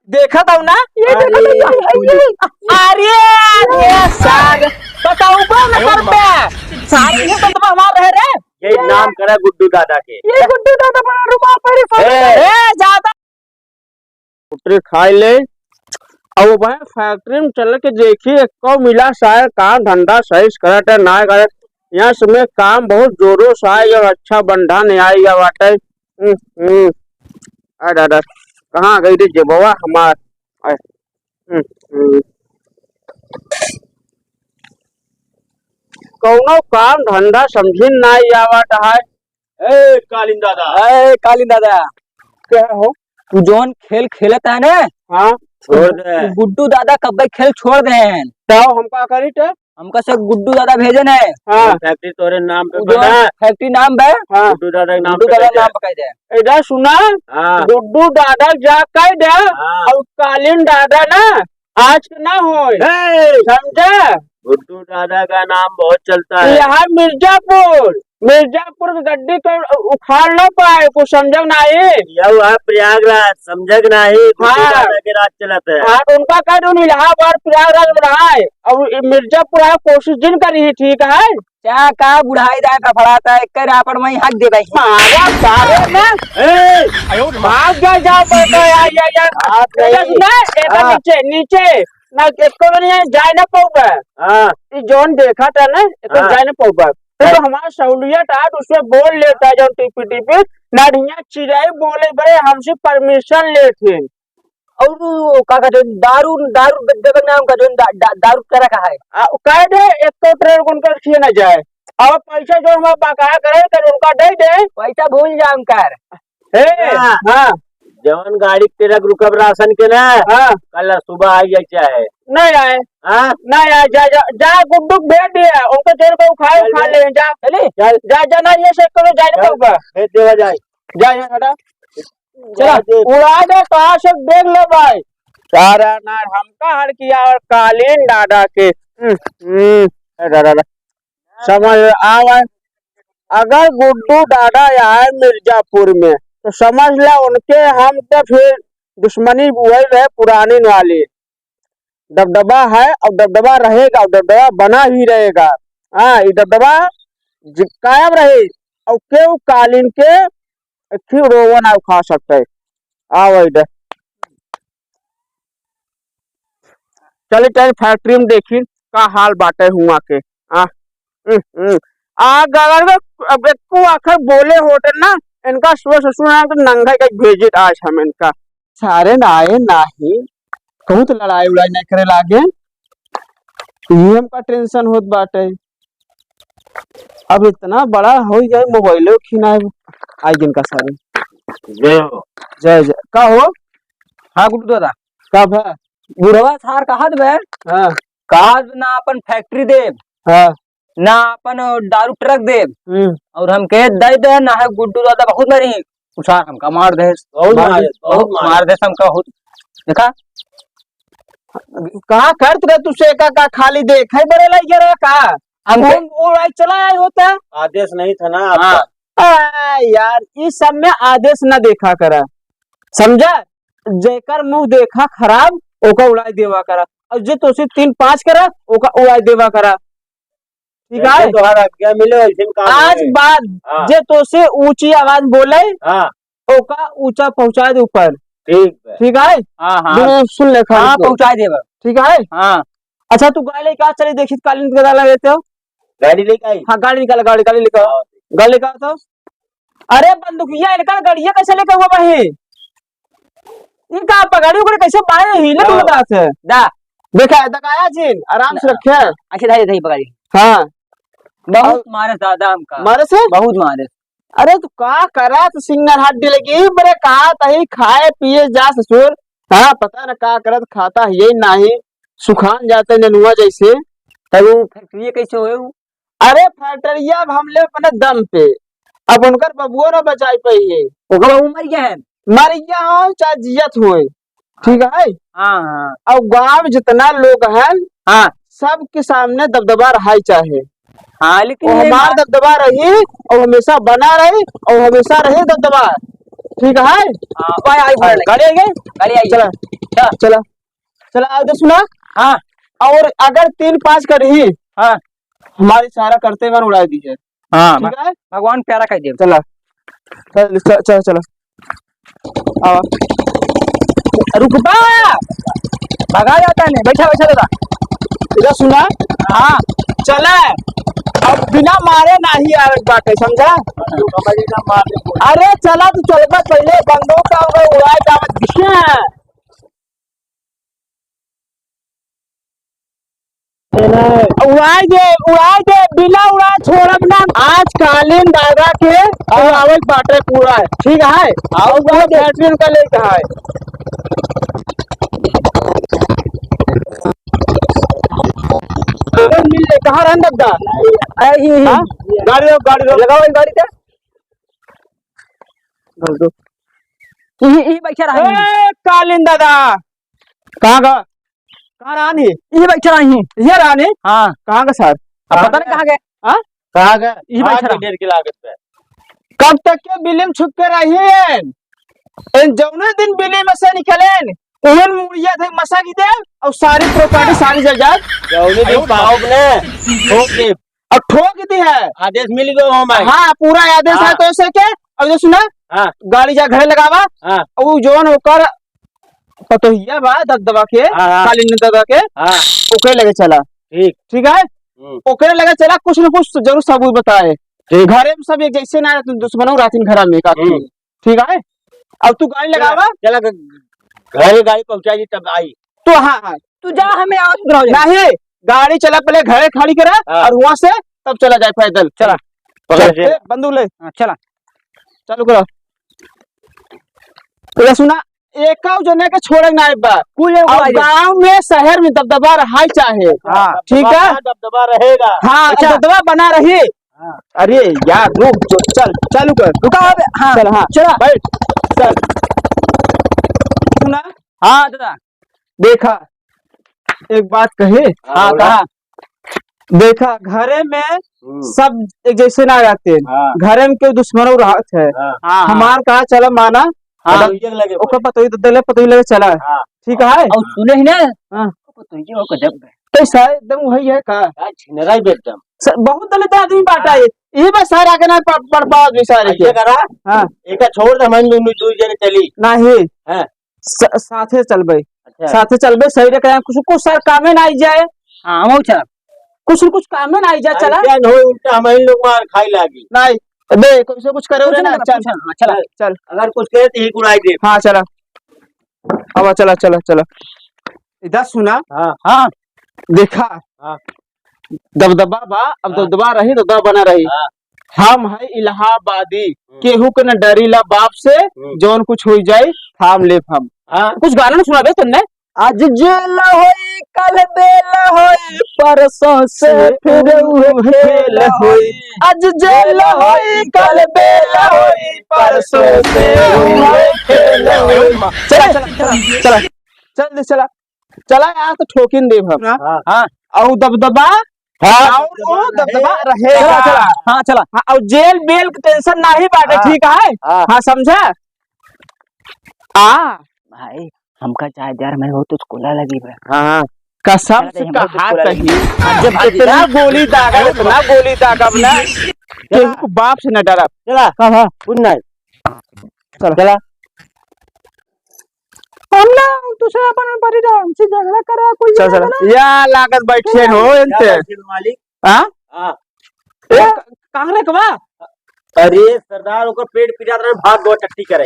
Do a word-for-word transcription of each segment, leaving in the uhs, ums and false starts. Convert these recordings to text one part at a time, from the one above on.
देखत हौ ना? ये देखो अरे, तो, ये, ये, ये। अरे, अरे, सार, बताओ, कौन करबे? सार, ये तो तुम हमार रहे रे। ये नाम करा गुड्डू दादा के। ये गुड्डू दादा बड़ा रुमाल पहरे सार। ए, ए, ज्यादा। रोटी खाई ले। अब वह फैक्ट्री में चल के देखी, एको मिला शायद काम धंधा सही से करत है, ना करत। यहाँ समय काम बहुत जोरों से आएगा, अच्छा बंधा नहीं आएगा बाटे। हम्म, हम्म। आ दादा, कहाँ गई रे जेबवा हमार? आ, हम्म, हम्म। कौनो काम धंधा समझी नहीं आवत है। ए, कालिन दादा। ए, कालिन दादा। क्या हो? तू जौन खेल खेलत है ना, हाँ। छोड़ दे। गुड्डू दादा कब्बे खेल छोड़ दे हैं। तो हम का करी टे? हमका से गुड्डू दादा भेजे ने। हाँ। फैक्ट्री तोरे नाम पे उ जौन बना। फैक्ट्री नाम बे। हाँ। गुड्डू दादा के नाम गुड्डू पे दादा कह दे। नाम पे कह दे। इधर सुना। हाँ। गुड्डू दादा जा कह दे। हाँ। और कालिन दादा ना आज के ना होए। ए! समझा? गुड्डू दादा का नाम बहुत चलता है। यहाँ मिर्जापुर, मिर्जापुर के गड्डी को उखाड़ ना पाए, कुछ समझा नहीं। यह हुआ प्रयागराज, समझा कि नहीं? गुड्डू हाँ। दादा के राज चलत है। हाँ, तो उनका कह दो, इलाहाबाद, प्रयागराज बनाए, और ये मिर्जापुर है, कोशिश जिन करी ही, ठीक है? क्या का बुढ़ाई जाए फफड़ाता है, कर आपन वहीं हक दे भाई। मारा सारे में। ए! भाग जा, जा, जा, जा, जा, जा। बात ए, नहीं। सुना, एक हाँ। नीचे, नीचे, ना, एको में नहीं जाए ना पाऊबा। हाँ। ई जौन देखा था ना, एको हाँ। जाए ना पाऊबा। तो हाँ। हमारा सहूलियत आज उसमें बोल लेता है, जौन टीपी टीपी, ना ढिया चिड़ाई बोले बड़े, हमसे परमिशन लेते हैं। और वो का कहते हैं, दारू, दारू दे-, देवे के नाम का जौन दा-, दा-, दारू तरह का है। आ, कह दे, एक तो ट्रेन कौन कर खिए ना जाए। और पैसा जो हमारा बकाया करे, कर उनका दे दे। पैसा भूल जा उनकर। हे, हाँ। हाँ। जवन गाड़ी के ट्रक रुकब राशन के ना, हाँ। कल सुबह आ जाए चाहे। नहीं आए। हाँ? नहीं आए, जा, जा, जा, गुड्डू के भेज दिया, उनको जेल में उखाड़, चल उखाड़ बे। ले, जा। चली? चल। जा, जा, ना, ये से करो, जा, चल, जाओ बा। भेज देवा जाए। जा, जा, हटा। चला, उड़ा दे, कहाँ से देख ले भाई। सारा नार हमका हर किया और कालीन दादा के। हम्म, हम्म, ए दादा, दादा। समझ आवे। अगर गुड्डू दादा आए मिर्जापुर में, तो समझ ले उनके हम तो फिर दुश्मनी वही रहे पुरानी वाली। दबदबा है और दबदबा रहेगा और दबदबा बना ही रहेगा। हाँ, ये दबदबा जि-, कायम रहे और केहू कालीन के एक ही रोवन ना उखा सकते। आवा इधर। चली तनी फैक्ट्री में देखी का हाल बाटे हुआ के। आ, हम्म, हम्म। आ, अगर अब एको आखिर बोले होते ना, इनका ससुर, ससुर ना तो नंगा कहीं भेजित आज हम इनका। सारे ना आए नाही, कहूँ तो लड़ाई उड़ाई नहीं करे लागे। ये हमका टेंशन होत बाटे। अब इतना बड़ा हो जाए, मोबाइलो खिनाए आई जिनका सारे। जय हो। जय जय। का हो? हाँ गुड्डू दादा। का भा? बुढ़वा सार कहत बे। हाँ। कहत बे ना अपन फैक्ट्री देब। हाँ। ना अपन दारू ट्रक देब। हम्म। और हमके दे दे, ना है गुड्डू दादा बहुत मारी। उसार हमका मार दे। बहुत मार, मार दे, बहुत बहुत मार। मार दे हमका बहुत। देखा? का करत रहे तू से का, का खाली देखे बरे लगे रहा का? हम कौन वो भाई चला आए होता? आदेश नहीं था ना आपका। हाँ। आ, यार, इस सब में आदेश ना देखा करा, समझा? जेकर मुंह देखा खराब, ओका उड़ाई देवा करा, और जे तोसे तीन पाँच करा, ओका उड़ाई देवा करा। ठीक जैसे है? तोहार आज्ञा मिले, वैसे काम आज होए। बाद हाँ। जे तोसे ऊंची आवाज बोले, हाँ। ओका ऊंचा पहुंचा दे ऊपर। ठीक बा। ठीक है? हाँ, हाँ। बिल्कुल सुन ले खाली हाँ, तू। पहुंचा देबा। ठीक है? हाँ। अच्छा, तू गाड़ी लेके आ, चली देखी कालीन के डाला लेते हो। गाड़ी लेके आई? हाँ, गाड़ी निकाल, गाड़ी, गाड़ी लेके आओ। हाँ। गाड़ी लेके आओ तो। अरे, बंदूकिया इनका, गड़िया कैसे लेके हुआ भाई? इनका पकड़ी उकड़ी कैसे मारे हिले हाँ। तू बता से? दा। देखा है, दगाया जिन, आराम से ना। रखे। अच्छा, धाई, धाई पकड़ी। हाँ। बहुत और मारे दादा हमका। मारे से? बहुत मारे। अरे तू का करा, तू सिंगर हड्डी लगी, बरे कहा तही खाए पिए जा ससुर। हाँ, पता न का करत, खाता ही यही नाही, सुखान जाते नेनुआ जैसे। तब वो फैक्ट्री कैसे होए वो? अरे फैक्ट्रिया अब हम ले अपने दम पे, अब उनकर बबुओ न बचाई पाई है। ओकर बबू मर गया है? मर गया हो चाहे जियत होए, ठीक है? हाँ, हाँ। और गांव में जितना लोग हैं, हाँ। सबके सामने दबदबा रहा ही चाहे। हाँ, लेकिन वो ये हमार बात दबदबा रही और हमेशा बना रही और हमेशा रही दबदबा। ठीक है? हाँ, भाई, आई, हाँ, भाई। गाड़ी आई गई? गाड़ी आई। चला। चला। चला। चला, आ, तो सुना। हाँ। और अगर तीन पाँच करी, हाँ। हमारे सारा करते मन उड़ा दी है। हाँ, ठीक है? भगवान प्यारा कर दे। चला। चल, चल, चल, चला। आवा। रुकबा। भगा जाता नहीं, बैठा, बैठा दादा। इधर सुना। हाँ। चला। अब बिना मारे नाही आवे बाटे, समझा? अरे चला, तू चलबा पहले, बंदूक का उड़ाए का मत दिखे। उड़ाए दे, उड़ाए दे, बिना उड़ाए छोड़ब ना। आज कालीन दादा के उड़ावे के बाटे पूरा, ठीक है? और वो फैक्ट्री उनका लेके है। अरे मिल ले, कहाँ रहन दादा? आई ही, ही। हाँ? गाड़ी रोक, गाड़ी रोक। लगाओ गाड़ी के। यही, यही बैठा रहा है। ए, कालीन दादा, कहाँ का? कहाँ रहन ही? यही बैठा रहा है। ये रहन ही? हाँ। कहाँ का सर? अब पता नहीं कहाँ गए। हाँ? कहाँ का? यही बैठा रहा। डेढ़ किलो लागत है। कब तक के बिल्ली में छुप के रही है? इन जौने दिन बिल्ली में से निकलेन, उहन मुड़िया थे मसा की दे, और सारी प्रॉपर्टी, सारी जायदाद जौने दिन पाओ ने, ठोक दे। अब ठोक दी है। आदेश मिल गयो हमें। हाँ, पूरा आदेश है। हाँ। तो ऐसे के, अब जो सुना, हाँ। गाड़ी जा घरे लगावा, हाँ। और वो जौन ओकर पतोहिया बा दबदबा के, हाँ, हाँ। कालीन दबदबा के, हाँ। ओकरे लगे चला। ठीक। ठीक है? हम्म। ओकरे लगे चला, कुछ न कुछ जरूर सबूत बताए। ठीक। घरे में सब एक जैसे ना रहते, दुश्मनों रहतीन घरा में, काकी। हम्म। ठीक है? अब तू गाड़ी लगावा। चला, चला, घ-, घरे गाड़ी पहुंचा दी, तब आई। तो हाँ, हाँ। तू जा, हमें आवाज सुनाओ जा। नहीं, गाड़ी चला, पहले घरे खड़ी करा हाँ। और वहां से तब चला जाए पैदल। चला। पकड़ चल, ले। ए, बंदूक ले। हाँ, चला। चालू करा। तो ये सुना, एक जने के छोड़े ना एक बार। कुल जने को और आई दे। गाँव में, शहर में दबदबा रहा ही चाहे। हाँ। ठीक है? दबदबा रहेगा। हाँ, अच्छा। दबदबा बना रही। हाँ। अरे यार, रुक, जो, चल, चालू कर। रुका, अबे, हाँ, चल, हाँ, चला। बैठ, चल। सुना? हाँ, दादा। देखा, एक बात कहे। हाँ, हाँ, बोला। कहा। देखा, घरे में हम्म। सब एक जैसे ना रहते हैं। हाँ। घरे में केहू दुश्मनों रहत है। हाँ। हाँ, हाँ। हमार कहा, चला माना, हाँ। पतोहिया के लगे ओकर बोले। पतोही तो देले, पतोही लगे चला। हाँ। ठीक है? और सुने ही ना? हाँ। पतोहिया ओकर जब गए। कैसा है? एकदम वही है का? का छिनरा ही एकदम। स-, बहुत दलित आदमी बाटा हाँ। है। यही बस सारे आगे ना पड़, पड़ पावत भी सारे के। ऐसे करा? हाँ। एका छोड़ दे, हम दू, दू जने चली। नहीं। हाँ। स-, साथे चलबे। अच्छा। साथे चलबे, सही रहे, कुछ, कुछ सर कामे ना आई जाए। हाँ, हम चला। कुछ न कुछ कामे ना आई जाए, चला। ऐसे न होई, उल्टा हम इन लोग मार खाई लागी। नहीं, बे, कुछ न कुछ करे कुछ उरे ना, ना, चल। कुछ ना, चला। चल। अगर कुछ करे तो ही कुड़ाई दे। हाँ, चला। अब चला, चला, चला। इधर सुना। हाँ। हाँ। देखा। हाँ। दबदबा बा, अब हाँ। दबदबा रही, दबदबा बना रही। हाँ। हम है इलाहाबादी, हम्म। केहू के न डरीला बाप से, हम्म। जौन कुछ होई जाई, थाम लेब हम। हाँ। कुछ गाना न सुनाबे तुमने? आज जेल होई, कल बेल होई, परसों से से फिर उहे उहे खेल खेल होई। होई। आज जेल होई, कल बेल होई, परसों से उहे खेल होई। चला, चला, चला, चला। चल दे, चला। चला यार, तो ठोकिन देब हम। हाँ। हाँ। और दबदबा, हाँ, और वो दबदबा रहेगा। चला, चला। हाँ, चला। हाँ, और जेल बेल के tension नाही बाटे, हाँ। ठीक है? हाँ। हाँ, समझा? आ। भाई, हमका चाहे जहर में हो, तो कोला लगी बे। हाँ, हाँ। कसम चला, से हम कहा कोला लगी। कही, जब इतना गोली दागब, इतना गोली दागब ना, चला। केहू को बाप से न डरब। चला। हाँ, हाँ। कुछ नहीं। चला। चला। हम ना, तू से अपन में परी जा, हमसे झगड़ा करा, कोई चल, झगड़ा चल। करा। या लागत बैठे चला। हो, इनसे। क्या बैठे हो, मालिक? हाँ? हाँ। ए, हाँ। क-, कहाँ रे कबा? अरे, सरदार, ओकर पेट पिरात रहे, भाग गो टट्टी करे।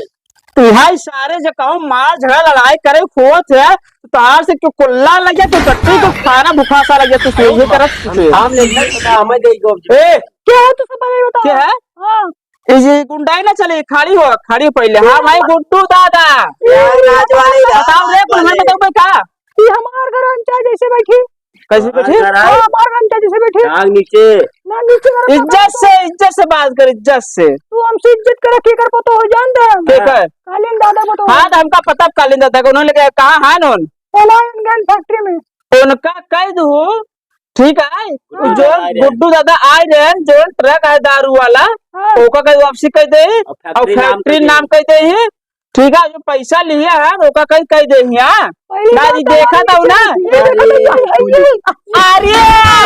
भाई, सारे जो कहो, मार झगड़ा, लड़ाई करे, खोत है, तार से क्यों कुल्ला लगे, तो टट्टी को खाना भूखा सा लगे, तो सही करत हम से। काम नहीं करत, पता हमें दे दो। ए, क्या है तू सब पहले बताओ? क्या है? हाँ। ए, ये गुंडाई ना चले, खड़ी हो, खड़ी हो पहले। हाँ भाई, गुड्डू दादा। यार, राजवाड़ी बताओ रे, राजवाड़ी। कुछ बताओ बे का? ये हमार घर हम चाहे जैसे बैठी। कैसे बैठी? हमार घर है। हाँ, हमार घर हम चाहे जैसे बैठी। नाक नीचे। ना नीचे कर इज्जत से, इज्जत से बात कर, इज्जत से। तू हमसे इज्जत करे, के कर पता हो जान दे। के हाँ। कर? कालीन दादा को तो। हाँ, तो हमका पता कालीन दादा को, उन्होंने क्या कहा है उन्होंने? पलायन गन फैक्ट्री में। उनका कह दू, ठीक है, हाँ। जो गुड्डू दादा आए रहे, जो ट्रक है दारू वाला, हाँ। ओका कहीं वापसी कर दे, और फैक्ट्री नाम कर दे। ठीक है, जो पैसा लिया है, ओका कहीं कह दे, हाँ? पहली ना, बात ये तो देखा हमारी था ना? चीज है, ये देखो तो ये, ये, ये। अरे,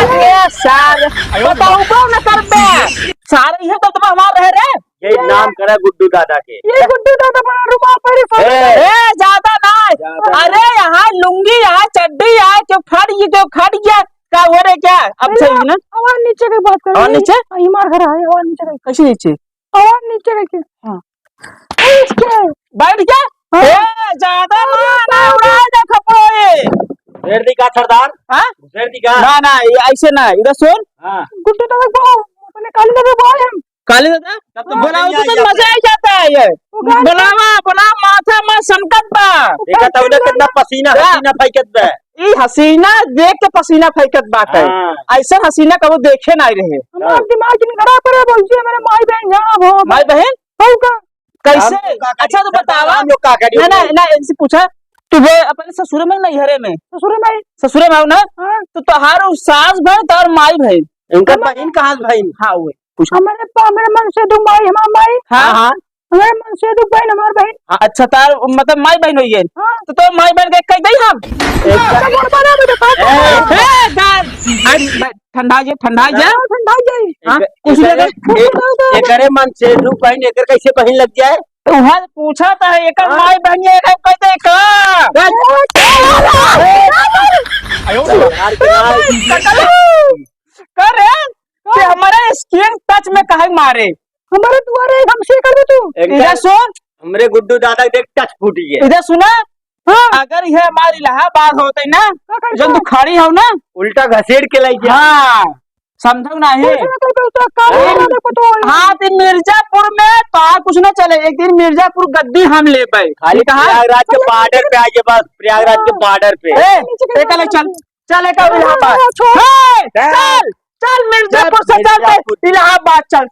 अरे, सार, बताओ, कौन न कर दे? सारे ये तो तुम हमारे रहे रे। ये नाम करा गुड्डू दादा के। ये गुड्डू दादा बड़ा रुमाल पहले ए। ए, ज्यादा ना। ज्यादा अरे, ना। यहाँ लुंगी, यहाँ चड्डी, यहाँ क्यों खड़ गई, क्यों खड़ गया? का हो रे क्या? अब अरे, सही ना? आवाज नीचे की बात कर और रही है। नीचे? हाँ, ये मार खा रहा है, आवाज नीचे की। कैसे नीचे? और नीचे रखे। हाँ। बैठ के। बैठ के? हाँ। ए, ज्यादा ना, ना उड़ा दे खपड़ो ये। घेर दी का सरदार? हाँ? घेर दी का? ना, ना, ये ऐसे ना, इधर सुन। हाँ। गुड्डू दादा को अपने काली दादा को आए हम। काली दादा? तब तो हाँ। बुलाओ तो मजा आ जाता है ये। वो गाल बुलावा, बुला, माथा में सनकत बा। देखा तो उधर कितना पसीना, हाँ। पसीना फेंकत बा। ई हसीना देख के पसीना फेंकत बाटे। हाँ। ऐसन हसीना कबो देखे नाई रहे। हमार दिमाग जिन खराब करे, बोलती है, मेरे माई बहन यहाँ हो। माई बहन? हो का? कैसे? हम लोग का करी? अच्छा, तो बतावा। हम लोग का करी? ना, ना, ना, इनसे पूछा, तू बे अपने ससुर में, नैहरे में? ससुर में। ससुर में हो ना? हाँ। तो तोहार उ सास बहन, तोहार माई बहन? इनका हम बहन कहाँ से बहन? हाँ, वो पूछा। हमारे पा-, हमारे मन से दो माई, हमार माई। हाँ, हाँ। हमारे मन से दो बहन, हमार बहन। हाँ, अच्छा, तार मतलब माई बहन होई है। हाँ। तो, तो माई बहन के कह दई हम। एक तो घर बना भी दिखा। ए, ए, गाल, अरे, ठंडा जे, ठंडा जे। हाँ, ठंडा जे। हाँ, एक, कुछ एक, लगे। एक, एकरे मन से दो बहन, एकर कैसे बहन लग जाए? तो वहाँ पूछा था, एकर हाँ। माई बहन ये एकर कह दे का? यार के माई। कर रे, ते हमारे स्क्रीन टच में काहे मारे? हमारे दुआरे हमसे कर दे तू। एकदम इधर सुन। हमरे गुड्डू दादा के देख टच फूट गया। इधर सुना। हाँ। अगर ये हमारे इलाहाबाद होते ना, का करता? जब तू खड़ी हो ना, उल्टा घसीट के लाई गया। हाँ, समझो ना है। कुछ ना करबे, उसका काम हाँ। करना तो पता है। हाँ, तो मिर्जापुर में तो कुछ ना चले, एक दिन मिर्जापुर गद्दी हम लेबे। खाली ठीक है? प्रयागराज के बॉर्डर पे आइए बस, प्रयागराज के बॉर्डर पे। ए, एक अलग चल, चल एक इलाहाबाद। छोड़। ए, चल। चल, चल मिर्जापुर से चलते, मिर्जापुर। इलाहाबाद चलते।